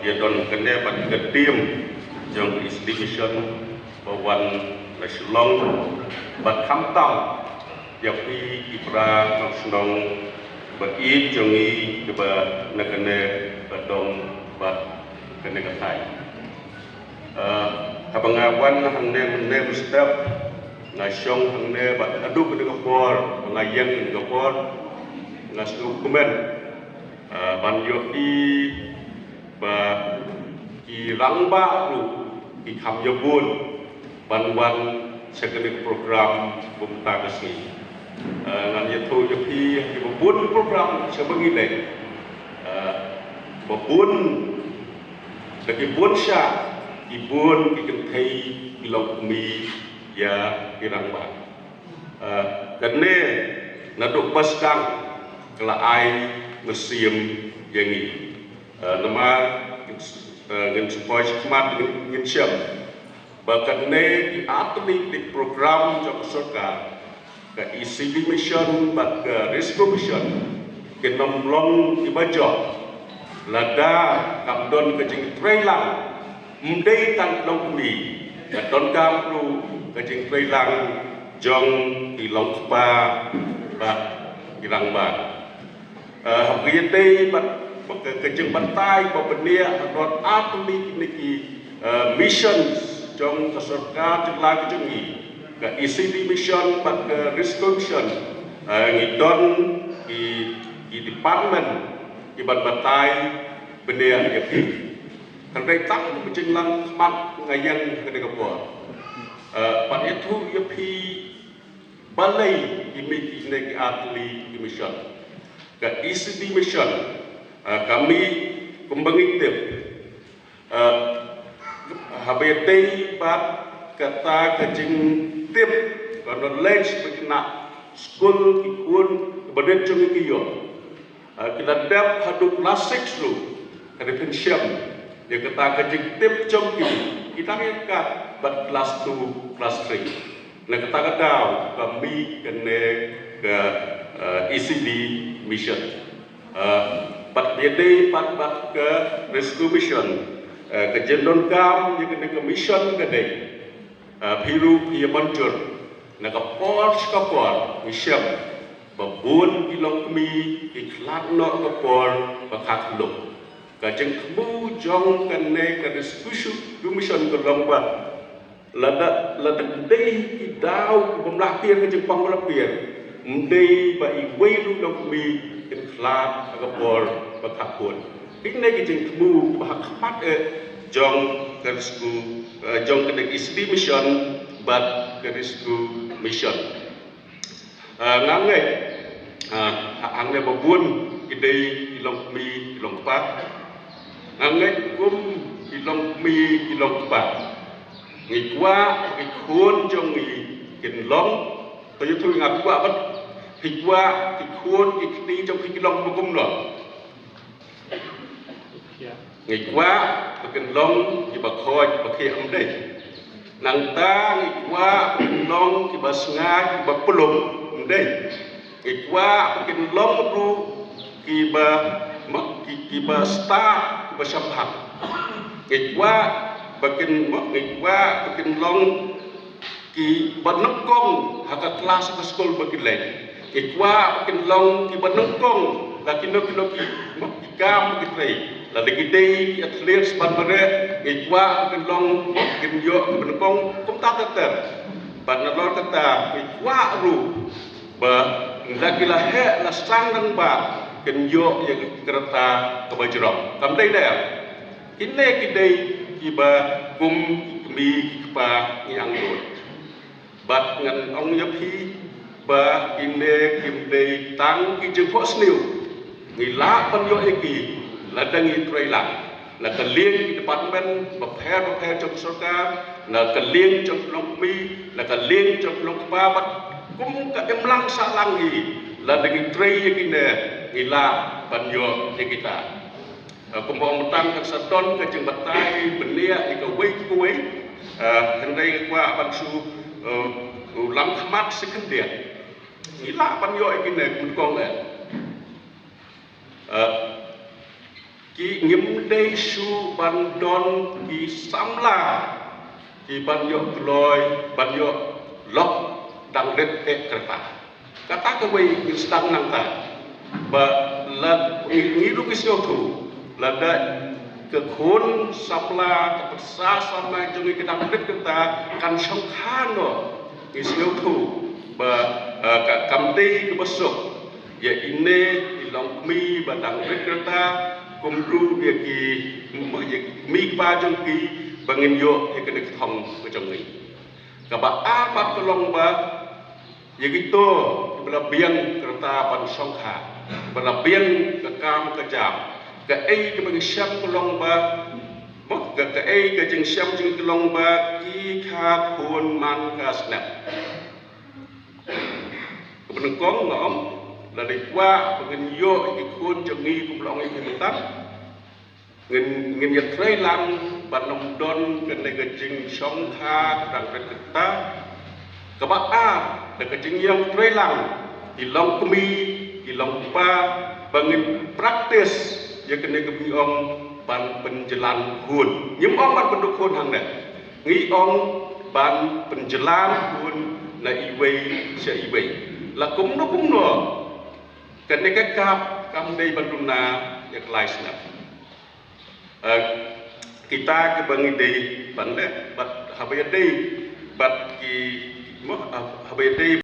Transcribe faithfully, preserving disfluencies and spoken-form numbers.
Ïa don kane bad ka team jong ka East Division ba wan na Shillong bad khamtam ïa phi ki para nong shnong ba ïeit jong ngi kiba na kane ka dong bad kane ka thaiñ. Eh, haba nga wan hangne mynne mynstep nga shong hangne bad haduh kane ka por ba nga ïeng kane ka por nga sngewkmen, eh, ban ïohi ba ki rangbah ruh ki kham ïa bun ban wan sha kane ka program kumta ka sngi. Eh, ngan ïathuh ïa phi kiba bun program sha ba ngi leit. Eh, ba bun da ki bun sha ki bun ki kynthei ki long kmie ïa ki rangbah. Eh, kane naduh ba sdang ka la ai mynsiem ïa ngi. Eh, namar eh, ngin sngewthuh shakhmat ngin, ngin shem ba kane ki artylli ki program jong ka sorkar, ka E C D Mission bad ka Rescue Mission kin ym long kiba jop lada kam don ka jingtreilang, ym dei tang ki long kmie, ka donkam ruh ka jingtreilang jong ki longkpa bad ki rangbah. Eh, haba ïadei bad ka, ka jingbatai ba bniah halor artylli kine ki, eh, mission jong ka sorkar jylla ka jong ngi, ka E C D Mission bad ka Rescue Mission, eh, ngi don ki, ki department kiban batai bniah ïa phi. Hynrei tang ka jinglang khmat nga ïeng ha kane ka por, eh, ban ïathuh ïa phi balei ki mih kine ki artylli ki mission. Ka E C D Mission, eh, ka mih kumba ngi tip, eh, haba ïadei bad kata ka jingtip, ka knowledge ba ki na skul ki khun ba dei jong ngi ki ïoh. Eh, ki la dep haduh class six ruh, ka dei phin shem ïa kata ka jingtip jong ki, ki dang ïa kat bad class two, class three. Na kata ka daw ka mih kane ka, eh, E C D Mission. Eh, bad ïadei bad, bad ka Rescue Mission, eh, ka jingdonkam ïa kane ka mission ka dei, eh, phi ruh phi ïa mynjur na ka por sha ka por ngi shem ba bun ki longkmie ki khlad noh ka por ba kha khlum. Ka jingthmu jong kane ka Rescue Mission ka long ba lada, lada dei ki daw ki bym lah pher, ka jingpang bym lah pher, ym dei ba iwei ruh longkmie kin khlad ha ka por ba kha khun. Kine ki jingthmu ba ha khmat eh jong ka Rescue, eh, jong kane ka E C D Mission bad ka Rescue Mission. Ah, nga ngeit, ah, ha, hangne ba bun ki dei ki longkmie ki longkpa. Nga ngeit kum ki longkmie ki longkpa, ngi kwah ki khun jong ngi kin long, to ïathuh, nga kwah bad, ngi kwah ki khun ki kti jong ngi ki long ba kumno. Ngi kwah ba kin long kiba khoit ba khie, ym dei? Nangta ngi kwah ba kin long kiba sngaid kiba pulung, ym dei? Ngi kwah ba kin long ruh kiba, ma-, ki-, kiba stad kiba shemphang. Ngi kwah ba kin, ma-, ngi kwah ba kin long kiba nyngkong ha ka klas ha ka skul ba ki leit. Ngi kwah ba kin long kiba nyngkong ha kino kino ki, ki kam ba ki trei. Lada ki dei ki athletes ban mareh, ngi kwah ba kin long, kin ïoh kiba nyngkong kumta ter ter. Bad nalor kata ngi kwah ruh ba lada ki la heh la sdang rangbah kin ïoh ïa ka rta kaba jrong. Kam dei, dei? Kine ki dei kiba kum ki kmie ki kpa ngi angnud. Bad ngan ong ïa phi ba kine kim dei tang ki jingphohsniew. Ngi lah ban ïoh ïa ki lada ngi trei lang na ka liang ki department bapher bapher jong sorkar, na ka liang jong ki longkmie, na ka liang jong ki longkpa, bad kum ka imlang sahlang hi, lada ngi trei ïa kine ngi lah ban ïoh ïa kita. Eh, kumba ong mynta kan sa don ka jingbatai bniah ïa kawei pa kawei. Eh, hynrei nga kwah ban shu, eh, u lam khmat shi khyndiat. Ngi lah ban ïoh ïa kine, kumno kong eh. Eh, Ki ngim dei shuh ban don ki samla ki ban ïoh kloi, ban ïoh lok dang rit eh ka rta. Kata kawei ngi sdang nangta. Ba la ngi, ngi ruh ngi sngewthuh lada ka khun samla, ka pyrsa samla jong ngi ka dang rit ka rta, kan shongkha noh. Ngi sngewthuh ba, eh, ka kam dei kaba suk ïa ine i longkmie ba dang rit ka rta, kumjuh ïa ki, ïa ki kmie kpa jong ki, ba ngin ïoh ïa kane ka thong ka jong ngi. Kaba ar pat ka long ba ïa kito kiba la biang ka rta ban shongkha, ba la biang ka kam ka jam. Kaei kaba ngi shem ka long ba, ka, kaei ka jingshem jong ngi ka long ba ki kha khun man ka snem. Kaba nyngkong nga ong, lada kwah ba ngin ïoh ïa ki khun jong ngi kumba la ong ïa ki mynta, ngin, ngin ïatrei lang ban ym don kane ka jingshongkha ka dang rit ka rta. Kaba ar, da ka jingïatrei lang ki longkmie, ki longkpa, ba ngin practice ïa kane kaba ngi ong ban pynjlan khun. Ngim ong ban pynduh khun hangne. Ngi ong ban pynjlan khun na iwei sha iwei. La kumno kumno, kane ka kap kam dei ban duna ïa ka lai snem. Eh, kita kiba ngi dei ban leh, bad haba ïadei bad ki, mo, haba ïadei